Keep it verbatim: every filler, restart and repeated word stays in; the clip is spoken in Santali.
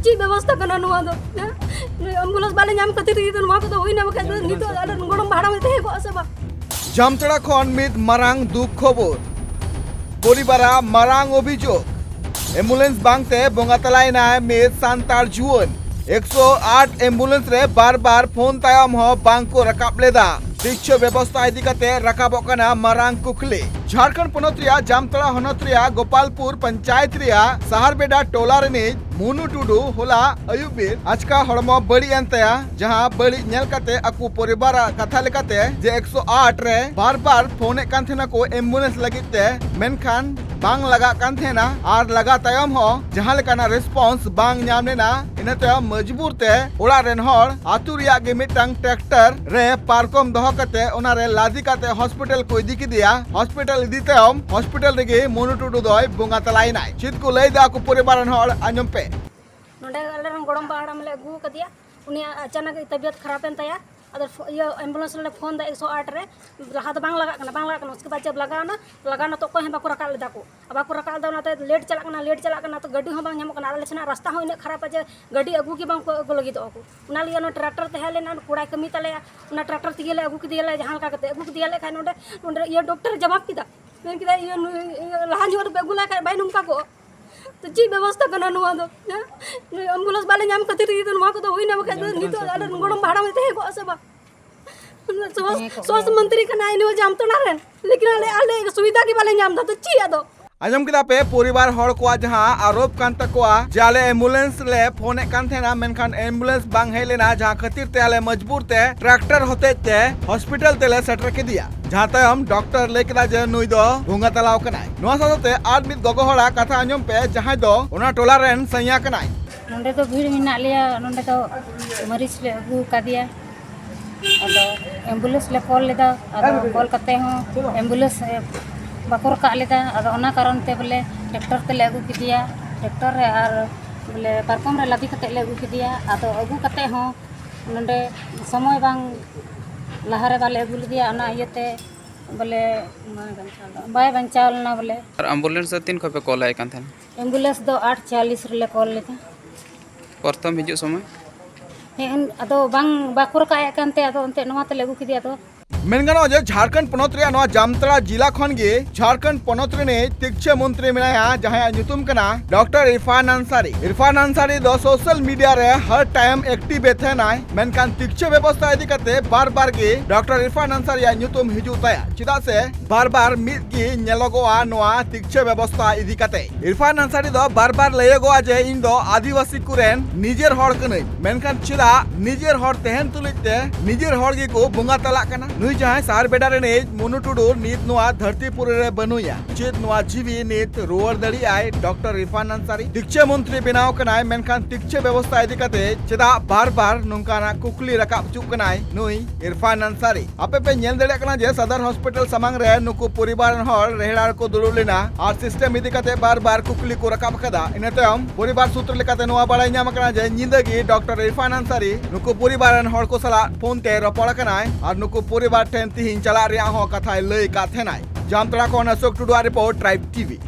ᱪᱮᱫ ᱵᱮᱵᱚᱥᱛᱟ ᱠᱟᱱᱟ ᱱᱚᱣᱟ ᱫᱚ? ᱦᱮᱸ? ᱱᱩᱭ ᱮᱢᱵᱩᱞᱮᱱᱥ ᱵᱟᱞᱮ ᱧᱟᱢ ᱠᱷᱟᱹᱛᱤᱨ ᱛᱮᱜᱮ ᱛᱚ ᱱᱚᱣᱟ ᱠᱚᱫᱚ ᱦᱩᱭᱱᱟ, ᱵᱟᱠᱷᱟᱡ ᱫᱚ ᱱᱤᱛᱚᱜ ᱟᱞᱮ ᱨᱮᱱ ᱜᱚᱲᱚᱢ ᱵᱟ ᱦᱟᱲᱟᱢ ᱮ ᱛᱟᱦᱮᱸ ᱠᱚᱜᱼᱟ ᱥᱮ ᱵᱟᱝ? ᱡᱟᱢᱛᱟᱲᱟ ᱠᱷᱚᱱ ᱢᱤᱫ ᱢᱟᱨᱟᱝ ᱫᱩᱠ ᱠᱷᱚᱵᱚᱨ᱾ ᱯᱚᱨᱤᱵᱟᱨᱟᱜ ᱢᱟᱨᱟᱝ ᱚᱵᱷᱤᱡᱳᱜᱽ, ᱮᱢᱵᱩᱞᱮᱱᱥ ᱵᱟᱝᱛᱮ ᱵᱚᱸᱜᱟ ᱛᱟᱞᱟᱭᱮᱱᱟᱭ ᱢᱤᱫ ᱥᱟᱱᱛᱟᱲ ᱡᱩᱣᱟᱹᱱ᱾ ᱮᱠᱥᱚ ᱟᱴ ᱮᱢᱵᱩᱞᱮᱱᱥ ᱨᱮ ᱵᱟᱨ ᱵᱟᱨ ᱯᱷᱳᱱ ᱛᱟᱭᱚᱢ ᱦᱚᱸ ᱵᱟᱝ ᱠᱚ ᱨᱟᱠᱟᱵ ᱞᱮᱫᱟ᱾ ᱵᱤᱪᱷᱚ ᱵᱮᱵᱚᱥᱛᱟ ᱤᱫᱤ ᱠᱟᱛᱮ ᱨᱟᱠᱟᱵᱚᱜ ᱠᱟᱱᱟ ᱢᱟᱨᱟᱝ ᱠᱩᱠᱞᱤ᱾ ᱡᱷᱟᱲᱠᱷᱚᱸᱰ ᱯᱚᱱᱚᱛ ᱨᱮᱭᱟᱜ ᱡᱟᱢᱛᱟᱲᱟ ᱦᱚᱱᱚᱛ ᱨᱮᱭᱟᱜ ᱜᱳᱯᱟᱞᱯᱩᱨ ᱯᱚᱧᱪᱟᱭᱮᱛ ᱨᱮᱭᱟᱜ ᱥᱟᱦᱟᱨᱵᱮᱰᱟ ᱴᱚᱞᱟ ᱨᱤᱱᱤᱡ ᱢᱩᱱᱩ ᱴᱩᱰᱩ ᱦᱚᱞᱟ ᱟᱹᱭᱩᱵ ᱵᱮᱨ ᱟᱪᱠᱟ ᱦᱚᱲᱢᱚ ᱵᱟᱹᱲᱤᱡ ᱮᱱ ᱛᱟᱭᱟ, ᱡᱟᱦᱟᱸ ᱵᱟᱹᱲᱤᱡ ᱧᱮᱞ ᱠᱟᱛᱮ ᱟᱠᱚ ᱯᱚᱨᱤᱵᱟᱨᱟᱜ ᱠᱟᱛᱷᱟ ᱞᱮᱠᱟᱛᱮ ᱡᱮ ᱮᱠᱥᱚ ᱟᱴ ᱨᱮ ᱵᱟᱨ ᱵᱟᱨ ᱯᱷᱳᱱ ᱮᱫ ᱠᱟᱱ ᱛᱟᱦᱮᱱᱟ ᱠᱚ ᱮᱢᱵᱩᱞᱮᱱᱥ ᱞᱟᱹᱜᱤᱫ ᱛᱮ, ᱢᱮᱱᱠᱷᱟᱱ ᱵᱟᱝ ᱞᱟᱜᱟᱜ ᱠᱟᱱ ᱛᱟᱦᱮᱱᱟ ᱟᱨ ᱞᱟᱜᱟ ᱛᱟᱭᱚᱢ ᱦᱚᱸ ᱡᱟᱦᱟᱸ ᱞᱮᱠᱟᱱᱟᱜ ᱨᱮᱥᱯᱚᱱᱥ ᱵᱟᱝ ᱧᱟᱢ ᱞᱮᱱᱟ᱾ ᱤᱱᱟᱹ ᱛᱟᱭᱚᱢ ᱢᱚᱡᱽᱵᱩᱨ ᱛᱮ ᱚᱲᱟᱜ ᱨᱮᱱ ᱦᱚᱲ ᱟᱹᱛᱩ ᱨᱮᱭᱟᱜ ᱜᱮ ᱢᱤᱫᱴᱟᱝ ᱴᱨᱟᱠᱴᱟᱨ ᱨᱮ ᱯᱟᱨᱠᱚᱢ ᱫᱚᱦᱚ ᱠᱟᱛᱮ ᱚᱱᱟ ᱨᱮ ᱞᱟᱫᱮ ᱠᱟᱛᱮ ᱦᱚᱥᱯᱤᱴᱟᱞ ᱠᱚ ᱤᱫᱤ ᱠᱮᱫᱮᱭᱟ᱾ ᱦᱚᱥᱯᱤᱴᱟᱞ ᱤᱫᱤ ᱛᱟᱭᱚᱢ ᱦᱚᱥᱯᱤᱴᱟᱞ ᱨᱮᱜᱮ ᱢᱩᱱᱩ ᱴᱩᱰᱩ ᱫᱚᱭ ᱵᱚᱸᱜᱟ ᱛᱟᱞᱟᱭᱮᱱᱟᱭ᱾ ᱪᱮᱫ ᱠᱚ ᱞᱟᱹᱭ ᱮᱫᱟ ᱟᱠᱚ ᱯᱚᱨᱤᱵᱟᱨ ᱨᱮᱱ ᱦᱚᱲ, ᱟᱸᱡᱚᱢ ᱯᱮ᱾ ᱱᱚᱰᱮ ᱟᱞᱮ ᱨᱮᱱ ᱜᱚᱲᱚᱢ ᱵᱟ ᱦᱟᱲᱟᱢ ᱞᱮ ᱟᱹᱜᱩ ᱟᱠᱟᱫᱮᱭᱟ, ᱩᱱᱤᱭᱟᱜ ᱟᱪᱟᱱᱟᱠ ᱛᱟᱵᱤᱭᱟᱛ ᱠᱷᱟᱨᱟᱯ ᱮᱱ ᱛᱟᱭᱟ᱾ ᱟᱫᱚ ᱯᱷᱳ-, ᱤᱭᱟᱹ ᱮᱢᱵᱩᱞᱮᱱᱥ ᱨᱮᱞᱮ ᱯᱷᱳᱱ ᱮᱫᱟ ᱮᱠᱥᱚ ᱟᱴ ᱨᱮ, ᱞᱟᱦᱟ ᱫᱚ ᱵᱟᱝ ᱞᱟᱜᱟᱜ ᱠᱟᱱᱟ, ᱵᱟᱝ ᱞᱟᱜᱟᱜ ᱠᱟᱱᱟ᱾ ᱩᱥᱠᱮ ᱵᱟᱫ ᱡᱟᱵ ᱞᱟᱜᱟᱣᱱᱟ, ᱞᱟᱜᱟᱣᱱᱟ ᱛᱚ ᱚᱠᱚᱭ ᱦᱚᱸ ᱵᱟᱠᱚ ᱨᱟᱠᱟᱵ ᱞᱮᱫᱟ ᱠᱚ, ᱟᱨ ᱵᱟᱠᱚ ᱨᱟᱠᱟᱵ ᱞᱮᱫᱟ, ᱚᱱᱟᱛᱮ ᱞᱮᱴ ᱪᱟᱞᱟᱜ ᱠᱟᱱᱟ, ᱞᱮᱴ ᱪᱟᱞᱟᱜ ᱠᱟᱱᱟ, ᱛᱚ ᱜᱟᱹᱰᱤ ᱦᱚᱸ ᱵᱟᱝ ᱧᱟᱢᱚᱜ ᱠᱟᱱᱟ᱾ ᱟᱞᱮ ᱥᱮᱱᱟᱜ ᱨᱟᱥᱛᱟ ᱦᱚᱸ ᱤᱱᱟᱹᱜ ᱠᱷᱟᱨᱟᱯᱟ ᱡᱮ ᱜᱟᱹᱰᱤ ᱟᱹᱜᱩ ᱜᱮ ᱵᱟᱝ ᱠᱚ ᱟᱹᱜᱩ ᱞᱟᱹᱜᱤᱫᱚᱜᱼᱟ ᱠᱚ᱾ ᱚᱱᱟ ᱞᱟᱹᱜᱤᱫ ᱚᱱᱟ ᱴᱨᱟᱠᱴᱟᱨ ᱛᱟᱦᱮᱸ ᱞᱮᱱᱟ, ᱠᱚᱲᱟᱭ ᱠᱟᱹᱢᱤ ᱛᱟᱞᱮᱭᱟ, ᱚᱱᱟ ᱴᱨᱟᱠᱴᱟᱨ ᱛᱮᱜᱮ ᱞᱮ ᱟᱹᱜᱩ ᱠᱮᱫᱮᱭᱟᱞᱮ, ᱡᱟᱦᱟᱸ ᱞᱮᱠᱟ ᱠᱟᱛᱮ ᱟᱹᱜᱩ ᱠᱮᱫᱮᱭᱟᱞᱮ᱾ ᱠᱷᱟᱱ ᱱᱚᱰᱮ, ᱱᱚᱰᱮ ᱤᱭᱟᱹ ᱰᱚᱠᱴᱚᱨ ᱡᱟᱵᱟᱵ ᱠᱮᱫᱟ, ᱢᱮᱱ ᱠᱮᱫᱟ, "ᱤᱭᱟᱹ, ᱱᱩᱭ, ᱤᱭᱟᱹ, ᱞᱟᱦᱟ ᱧᱚᱜ ᱨᱮᱯᱮ ᱟᱹᱜᱩ ᱞᱟᱭ ᱠᱷᱟᱱ ᱵᱟᱭ ᱱᱚᱝᱠᱟ ᱠᱚᱜᱼᱟ᱾" ᱛᱚ ᱪᱮᱫ ᱵᱮᱵᱚᱥᱛᱟ ᱠᱟᱱᱟ ᱱᱚᱣᱟ ᱫᱚ? ᱦᱮᱸ? ᱱᱩᱭ ᱮᱢᱵᱩᱞᱮᱱᱥ ᱵᱟᱞᱮ ᱧᱟᱢ ᱠᱷᱟᱹᱛᱤᱨ ᱛᱮᱜᱮ ᱛᱚ ᱱᱚᱣᱟ ᱠᱚᱫᱚ ᱦᱩᱭᱱᱟ, ᱵᱟᱠᱷᱟᱡ ᱫᱚ ᱱᱤᱛᱚᱜ ᱟᱞᱮ ᱨᱮᱱ ᱜᱚᱲᱚᱢ ᱦᱟᱲᱟᱢ ᱮ ᱛᱟᱦᱮᱸ ᱠᱚᱜᱼᱟ ᱥᱮ ᱵᱟᱝ? ᱥᱚᱥ-, ᱛᱟᱦᱮᱸ ᱠᱚᱜ ᱥᱚᱥ ᱜᱮᱭᱟ᱾ ᱢᱚᱱᱛᱨᱤ ᱠᱟᱱᱟᱭ ᱱᱩᱭ ᱡᱟᱢᱛᱚᱲᱟ ᱨᱮᱱ, ᱞᱮᱠᱤᱱ ᱟᱞᱮ, ᱟᱞᱮ ᱥᱩᱵᱤᱫᱷᱟ ᱜᱮ ᱵᱟᱞᱮ ᱧᱟᱢ ᱮᱫᱟ, ᱛᱚ ᱪᱮᱫ ᱟᱫᱚ? ᱟᱸᱡᱚᱢ ᱠᱮᱫᱟ ᱯᱮ ᱯᱚᱨᱤᱵᱟᱨ ᱦᱚᱲ ᱠᱚᱣᱟᱜ ᱡᱟᱦᱟᱸ ᱟᱨᱳᱯ ᱠᱟᱱ ᱛᱟᱠᱚᱣᱟ ᱡᱮ ᱟᱞᱮ ᱮᱢᱵᱩᱞᱮᱱᱥ ᱞᱮ ᱯᱷᱳᱱ ᱮᱫ ᱠᱟᱱ ᱛᱟᱦᱮᱱᱟ, ᱢᱮᱱᱠᱷᱟᱱ ᱮᱢᱵᱩᱞᱮᱱᱥ ᱵᱟᱝ ᱦᱮᱡ ᱞᱮᱱᱟ, ᱡᱟᱦᱟᱸ ᱠᱷᱟᱹᱛᱤᱨ ᱛᱮ ᱟᱞᱮ ᱢᱚᱡᱽᱵᱩᱨ ᱛᱮ ᱴᱨᱟᱠᱴᱟᱨ ᱦᱚᱛᱮᱡ ᱛᱮ ᱦᱚᱥᱯᱤᱴᱟᱞ ᱛᱮᱞᱮ ᱥᱮᱴᱮᱨ ᱠᱮᱫᱮᱭᱟ᱾ ᱡᱟᱦᱟᱸ ᱛᱟᱭᱚᱢ ᱰᱚᱠᱴᱚᱨ ᱞᱟᱹᱭ ᱠᱮᱫᱟ ᱡᱮ ᱱᱩᱭ ᱫᱚ ᱵᱚᱸᱜᱟ ᱛᱟᱞᱟᱣ ᱠᱟᱱᱟᱭ᱾ ᱱᱚᱣᱟ ᱥᱟᱶ ᱥᱟᱶᱛᱮ ᱟᱨ ᱢᱤᱫ ᱜᱚᱜᱚ ᱦᱚᱲᱟᱜ ᱠᱟᱛᱷᱟ ᱟᱸᱡᱚᱢ ᱯᱮ, ᱡᱟᱦᱟᱸᱭ ᱫᱚ ᱚᱱᱟ ᱴᱚᱞᱟ ᱨᱮᱱ ᱥᱟᱹᱭᱟ ᱠᱟᱱᱟᱭ᱾ ᱱᱚᱰᱮ ᱫᱚ ᱵᱷᱤᱲ ᱢᱮᱱᱟᱜ ᱞᱮᱭᱟ, ᱱᱚᱰᱮ ᱫᱚ ᱢᱟᱹᱨᱤᱪ ᱞᱮ ᱟᱹᱜᱩ ᱟᱠᱟᱫᱮᱭᱟ᱾ ᱟᱫᱚ ᱮᱢᱵᱩᱞᱮᱱᱥ ᱞᱮ ᱠᱚᱞ ᱞᱮᱫᱟ, ᱟᱫᱚ ᱠᱚᱞ ᱠᱟᱛᱮ ᱦᱚᱸ ᱮᱢᱵᱩᱞᱮᱱᱥ, ᱮ, ᱵᱟᱠᱚ ᱨᱟᱠᱟᱵ ᱞᱮᱫᱟ᱾ ᱟᱫᱚ ᱚᱱᱟ ᱠᱟᱨᱚᱱ ᱛᱮ ᱵᱚᱞᱮ ᱴᱨᱟᱠᱴᱚᱨ ᱛᱮᱞᱮ ᱟᱹᱜᱩ ᱠᱮᱫᱮᱭᱟ, ᱴᱨᱟᱠᱴᱚᱨ ᱨᱮ ᱟᱨ ᱵᱚᱞᱮ ᱯᱟᱨᱠᱚᱢ ᱨᱮ ᱞᱟᱫᱮ ᱠᱟᱛᱮ ᱞᱮ ᱟᱹᱜᱩ ᱠᱮᱫᱮᱭᱟ᱾ ᱟᱫᱚ ᱟᱹᱜᱩ ᱠᱟᱛᱮ ᱦᱚᱸ ᱱᱚᱰᱮ ᱥᱚᱢᱚᱭ ᱵᱟᱝ, ᱞᱟᱦᱟᱨᱮ ᱵᱟᱞᱮ ᱟᱹᱜᱩ ᱞᱮᱫᱮᱭᱟ, ᱚᱱᱟ ᱤᱭᱟᱹᱛᱮ ᱵᱚᱞᱮ ᱵᱟᱭ ᱵᱟᱧᱪᱟᱣ ᱞᱮᱱᱟ ᱵᱚᱞᱮ᱾ ᱟᱨ ᱮᱢᱵᱩᱞᱮᱱᱥ ᱫᱚ ᱛᱤᱱ ᱠᱷᱚᱱ ᱯᱮ ᱠᱚᱞ ᱟᱭ ᱠᱟᱱ ᱛᱟᱦᱮᱱᱟ? ᱮᱢᱵᱩᱞᱮᱱᱥ ᱫᱚ ᱟᱴ ᱪᱟᱞᱤᱥ ᱨᱮᱞᱮ ᱠᱚᱞ ᱞᱮᱫᱟ᱾ ᱯᱨᱚᱛᱷᱚᱢ ᱦᱤᱡᱩᱜ ᱥᱚᱢᱚᱭ᱾ ᱦᱮᱸ, ᱟᱫᱚ ᱵᱟᱝ, ᱵᱟᱠᱚ ᱨᱟᱠᱟᱵ ᱮᱫ ᱠᱟᱱᱛᱮ, ᱟᱫᱚ ᱮᱱᱛᱮᱫ ᱱᱚᱣᱟ ᱛᱮᱞᱮ ᱟᱹᱜᱩ ᱠᱮᱫᱮᱭᱟ᱾ ᱟᱫᱚ ᱢᱮᱱ ᱜᱟᱱᱚᱜᱼᱟ ᱡᱮ ᱡᱷᱟᱲᱠᱷᱚᱸᱰ ᱯᱚᱱᱚᱛ ᱨᱮᱭᱟᱜ ᱱᱚᱣᱟ ᱡᱟᱢᱛᱟᱲᱟ ᱡᱤᱞᱟ ᱠᱷᱚᱱ ᱜᱮ ᱡᱷᱟᱲᱠᱷᱚᱸᱰ ᱯᱚᱱᱚᱛ ᱨᱤᱱᱤᱡ ᱛᱤᱠᱪᱷᱟᱹ ᱢᱚᱱᱛᱨᱤ ᱢᱮᱱᱟᱭᱟ, ᱡᱟᱦᱟᱸᱭᱟᱜ ᱧᱩᱛᱩᱢ ᱠᱟᱱᱟ ᱰᱚᱠᱴᱚᱨ ᱤᱨᱯᱷᱟᱱ ᱟᱱᱥᱟᱨᱤ᱾ ᱤᱨᱯᱷᱟᱱ ᱟᱱᱥᱟᱨᱤ ᱫᱚ ᱥᱳᱥᱟᱞ ᱢᱤᱰᱤᱭᱟ ᱨᱮ ᱦᱟᱨ ᱴᱟᱭᱤᱢ ᱮᱠᱴᱤᱵᱷ ᱮ ᱛᱟᱦᱮᱱᱟᱭ, ᱢᱮᱱᱠᱷᱟᱱ ᱛᱤᱠᱪᱷᱟᱹ ᱵᱮᱵᱚᱥᱛᱷᱟ ᱤᱫᱤ ᱠᱟᱛᱮ ᱵᱟᱨ ᱵᱟᱨ ᱜᱮ ᱰᱚᱠᱴᱚᱨ ᱤᱨᱯᱷᱟᱱ ᱟᱱᱥᱟᱨᱤᱭᱟᱜ ᱧᱩᱛᱩᱢ ᱦᱤᱡᱩᱜ ᱛᱟᱭᱟ᱾ ᱪᱮᱫᱟᱜ ᱥᱮ ᱵᱟᱨ ᱵᱟᱨ ᱢᱤᱫ ᱜᱮ ᱧᱮᱞᱚᱜᱚᱜᱼᱟ ᱱᱚᱣᱟ ᱛᱤᱠᱪᱷᱟᱹ ᱵᱮᱵᱚᱥᱛᱷᱟ ᱤᱫᱤ ᱠᱟᱛᱮ᱾ ᱤᱨᱯᱷᱟᱱ ᱟᱱᱥᱟᱨᱤ ᱫᱚ ᱵᱟᱨ ᱵᱟᱨ ᱞᱟᱹᱭᱚᱜᱚᱜᱼᱟ ᱡᱮ ᱤᱧ ᱫᱚ ᱟᱹᱫᱤᱵᱟᱹᱥᱤ ᱠᱚᱨᱮᱱ ᱱᱤᱡᱮᱨ ᱦᱚᱲ ᱠᱟᱹᱱᱟᱹᱧ, ᱢᱮᱱᱠᱷᱟᱱ ᱪᱮᱫᱟᱜ ᱱᱤᱡᱮᱨ ᱦᱚᱲ ᱛᱟᱦᱮᱱ ᱛᱩᱞᱩᱡ ᱛᱮ ᱱᱤᱡᱮᱨ ᱦᱚᱲ ᱜᱮᱠᱚ ᱵᱚᱸᱜᱟ ᱛᱟᱞᱟᱜ ᱠᱟᱱᱟ? ᱱᱩᱭ ᱡᱟᱦᱟᱸᱭ ᱥᱟᱦᱟᱨ ᱵᱮᱰᱟ ᱨᱤᱱᱤᱡ ᱢᱚᱱᱩ ᱴᱩᱰᱩ ᱱᱤᱛ ᱱᱚᱣᱟ ᱫᱷᱟᱹᱨᱛᱤ ᱯᱩᱨᱤ ᱨᱮ ᱵᱟᱹᱱᱩᱭᱟ᱾ ᱪᱮᱫ ᱱᱚᱣᱟ ᱡᱤᱣᱤ ᱱᱤᱛ ᱨᱩᱣᱟᱹᱲ ᱫᱟᱲᱮᱭᱟᱜᱼᱟᱭ ᱰᱚᱠᱴᱚᱨ ᱤᱨᱯᱷᱟᱱ ᱟᱱᱥᱟᱨᱤ? ᱛᱤᱠᱪᱷᱟᱹ ᱢᱚᱱᱛᱨᱤ ᱵᱮᱱᱟᱣ ᱠᱟᱱᱟᱭ, ᱢᱮᱱᱠᱷᱟᱱ ᱛᱤᱠᱪᱷᱟᱹ ᱵᱮᱵᱚᱥᱛᱷᱟ ᱤᱫᱤ ᱠᱟᱛᱮ ᱪᱮᱫᱟᱜ ᱵᱟᱨ ᱵᱟᱨ ᱱᱚᱝᱠᱟᱱᱟᱜ ᱠᱩᱠᱞᱤ ᱨᱟᱠᱟᱵ ᱦᱚᱪᱚᱜ ᱠᱟᱱᱟᱭ ᱱᱩᱭ ᱤᱨᱯᱷᱟᱱ ᱟᱱᱥᱟᱨᱤ? ᱟᱯᱮ ᱯᱮ ᱧᱮᱞ ᱫᱟᱲᱮᱭᱟᱜ ᱠᱟᱱᱟ ᱡᱮ ᱥᱚᱫᱚᱨ ᱦᱚᱥᱯᱤᱴᱟᱞ ᱥᱟᱢᱟᱝ ᱨᱮ ᱱᱩᱠᱩ ᱯᱚᱨᱤᱵᱟᱨ ᱨᱮᱱ ᱦᱚᱲ ᱨᱮᱦᱲᱟ ᱨᱮᱠᱚ ᱫᱩᱲᱩᱵ ᱞᱮᱱᱟ ᱟᱨ ᱥᱤᱥᱴᱮᱢ ᱤᱫᱤ ᱠᱟᱛᱮ ᱵᱟᱨ ᱵᱟᱨ ᱠᱩᱠᱞᱤ ᱠᱚ ᱨᱟᱠᱟᱵ ᱟᱠᱟᱫᱟ᱾ ᱤᱱᱟᱹ ᱛᱟᱭᱚᱢ ᱯᱚᱨᱤᱵᱟᱨ ᱥᱩᱛᱨᱚ ᱞᱮᱠᱟᱛᱮ ᱱᱚᱣᱟ ᱵᱟᱲᱟᱭ ᱧᱟᱢ ᱟᱠᱟᱱᱟ ᱡᱮ ᱧᱤᱫᱟᱹ ᱜᱮ ᱰᱚᱠᱴᱚᱨ ᱤᱨᱯᱷᱟᱱ ᱟᱱᱥᱟᱨᱤ ᱱᱩᱠᱩ ᱯᱚᱨᱤᱵᱟᱨ ᱨᱮᱱ ᱦᱚᱲ ᱠᱚ ᱥᱟᱞᱟᱜ ᱯᱷᱳᱱ ᱛᱮ ᱨᱚᱯᱚᱲ ᱟᱠᱟᱱᱟᱭ ᱟᱨ ᱱᱩᱠᱩ ᱯᱚᱨᱤᱵᱟᱨ ᱴᱷᱮᱱ ᱛᱤᱦᱤᱧ ᱪᱟᱞᱟᱜ ᱨᱮᱭᱟᱜ ᱦᱚᱸ ᱠᱟᱛᱷᱟᱭ ᱞᱟᱹᱭ ᱟᱠᱟᱫ ᱛᱟᱦᱮᱱᱟᱭ᱾ ᱡᱟᱢᱛᱟᱲᱟ ᱠᱷᱚᱱ ᱚᱥᱳᱠ ᱴᱩᱰᱩᱣᱟᱜ ᱨᱤᱯᱳᱨᱴ, ᱴᱨᱟᱭᱤᱵᱽ ᱴᱤᱵᱷᱤ᱾